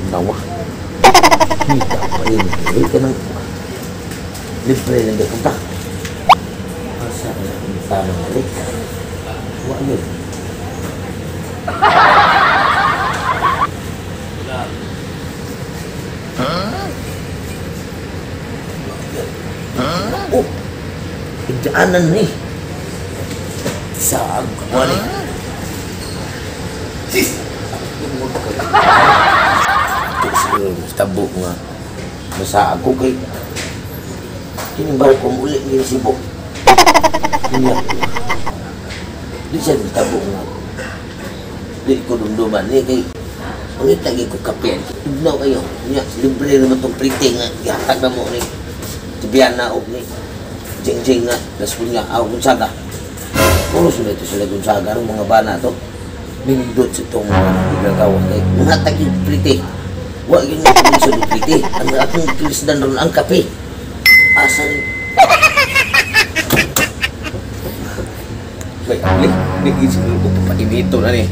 Nawa. Kita pa yun. Uy, ka nang libre lang di punta. Asa na ang tamang alik? Wa yun. Huh? Oh! Idaanan ni. Sa agwa ni. Sis! Tabo nga. Basta ako kay kining barko muli ni Cebu. Niya. Di siya tabo nga. Di ko dumduman ni kay mangita gyud ko kape. Tugnaw kayo. Niya libre naman tong prite nga gihatag na mo ni Tibiana og ni Jingjing nga Las Punya aw Gonzaga. Puros na ito sila Gonzaga rong mga bana to. Nindot sa itong gagawa kay manghatag yung prite. Wa yun ang sa prite. Ang akong kilisdan ron ang kape. Asa ni? May abli. Hindi siguro ko papainito na ni.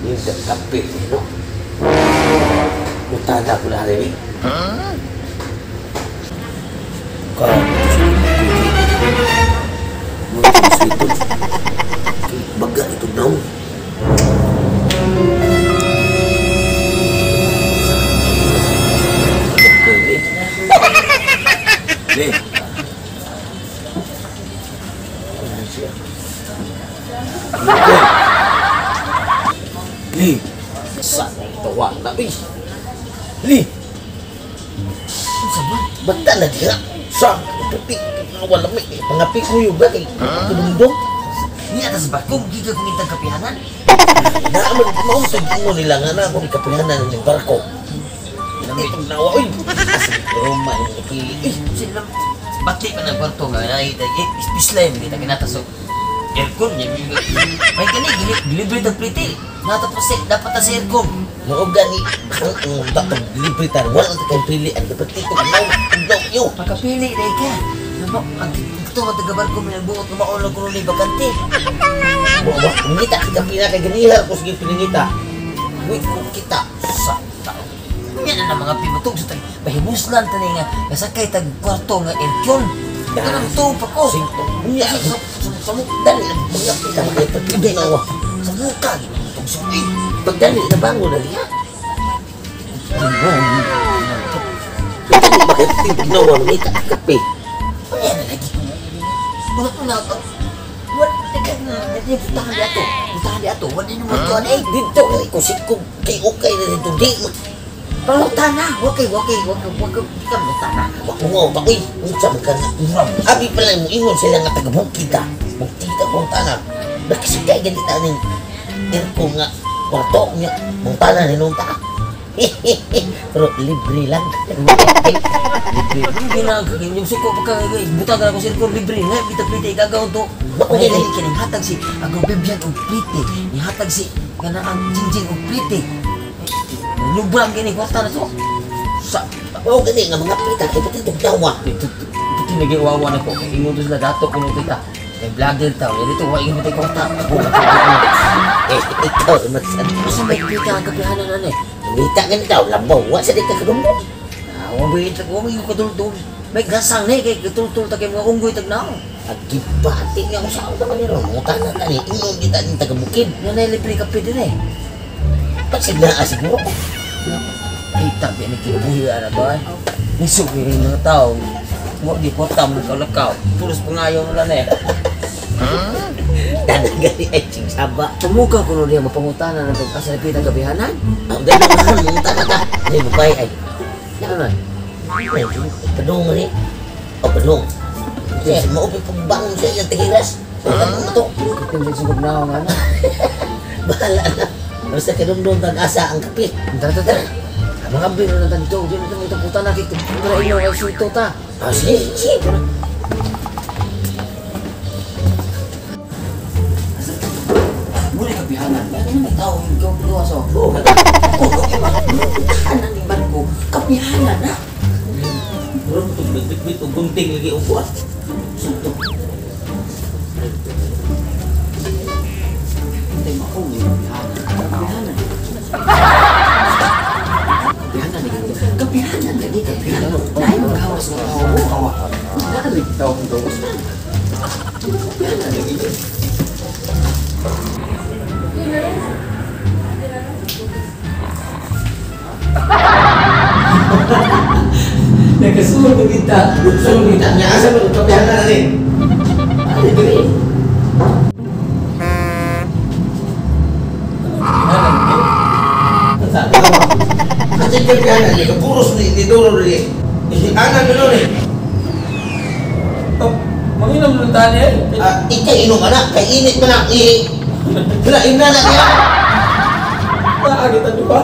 Hindi kape no? Mutada ko na rin eh. Baga ito daw. Le. Li. Sa tawa na eh. Li. Bata na diha. Sa puti wala may pangapi ko yung bagay. Kudumdum. Niya tas barko giga kumintang kapihanan. Naaman mausog mo nila nga na akong kapihanan ng barko. Itong nawa oy. Roma yung pili. Eh, sila bati pa ng kwarto nga nakita eh ispisla yun kita kinataso. Aircon niya. May gani libre tag plite. Natapos eh dapat ta sa aircon. Mao gani ang datong libre ta wala ta kay pili ang dapat dito naw yo. Makapili dai ka. Namo ang ito nga taga barko may nagbuot nga maon lang kuno ni bakante. Wa ngita ka pila kay ganiha ko sige pinangita. Wi ko kita sa tao. Nya na mga pimutog sa tag bahimuslan ta ni nga nasakay tag kwarto nga aircon. Kanang tuog pa ko. Nya sa dali mga kita kay pagkibay nawa. Sa muka gitong sa eh. Pagdali na bango na diha. Dali bakit tignawa ngita kape. Nya na lagi ko. Wala na wala teka na butahan di ato. Butahan di ato. Wala ni mo to eh. Dito kay ko sikog kay okay na dito di. Pangutan na, okay, okay, okay, okay, ka pangutan na. Wako nga, uy, unsa man ka na. Abi pala mo ingon sila nga taga-bukid ta. Bukid ta kung tanan. Nakisakay ganita ning aircon nga kwarto niya. Mong tanan ni nung ta. Pero libre lang. Libre. Hindi na, yung suko pa ka, butang ka na ko sa aircon, libre. Nga, bita plite, igagaw to. Bako May gani. gani kining hatag si Agaw Bibian og plite. Nihatag si kana ang Jingjing og plite. Lubrang gini kwarta na to. Sa Mao gani nga mga plita kay pati itong tawa. Puti nagiwawa na ko. Kay ingon to sila dato kuno kita. Kay vlogger tao. Dito wa ingon tay kwarta. Eh, ikaw naman sa Asa may plita ang kapihanan ani? Ngita gani tao labaw wa sa di ka kadumdum. Ah, wa ba ito wa may kadultul. May gasang ni kay kadultul ta kay mga unggoy tag nao. Agibati nga ko sa ako man ron. Mutana ta ni ingon kita ning taga bukid. Nga na libre kape din eh. Pasig na siguro. Kita biya ni kinabuhi ana ba? Nisog ni mga tao. Wa gi kwarta mo kalakaw. Pulos pangayo na eh. Dadan gani ay sing saba. Tumuka kuno diha mapangutana na tong asa napita kapihanan. Ang dali man mutana ta. Ni babae ay. Ano man? Padung ni. O padung. Siya maupi pagbangon sa iyang tigiras. Ano to? Kitim sa sugod na nga na. Bahala na. Basta kadumdum kag asa ang kape. Tara tara. tara. Mga biro na tanto, di na mo taputan na kay para inyo ay suto ta. Ah, sige, sige. Muna kapihanan. Ano may tao yung ikaw duha so. Oo, Kapihanan ni barko. Kapihanan na. Murag itong bitbit og gunting lagi upuan. Suto. Tay maong yung kapihanan. Kapihanan. Kapihanan lagi. Kapihanan lagi, kapihanan. Naay magawas nga tao mo, awa. Naa lagi tao ang gawas na. Kapihanan lagi. Nagasulod na kita. Sulod kita niya asa man kapihanan ani? Ani diri. Kasi kapihanan ni kapuros ni ni Doro ni. Anan ni ni. Oh, manginom lang tani eh. Ah, ikay inom ana, kay init man ang ihi. Wala ina na niya. Naa kita duha.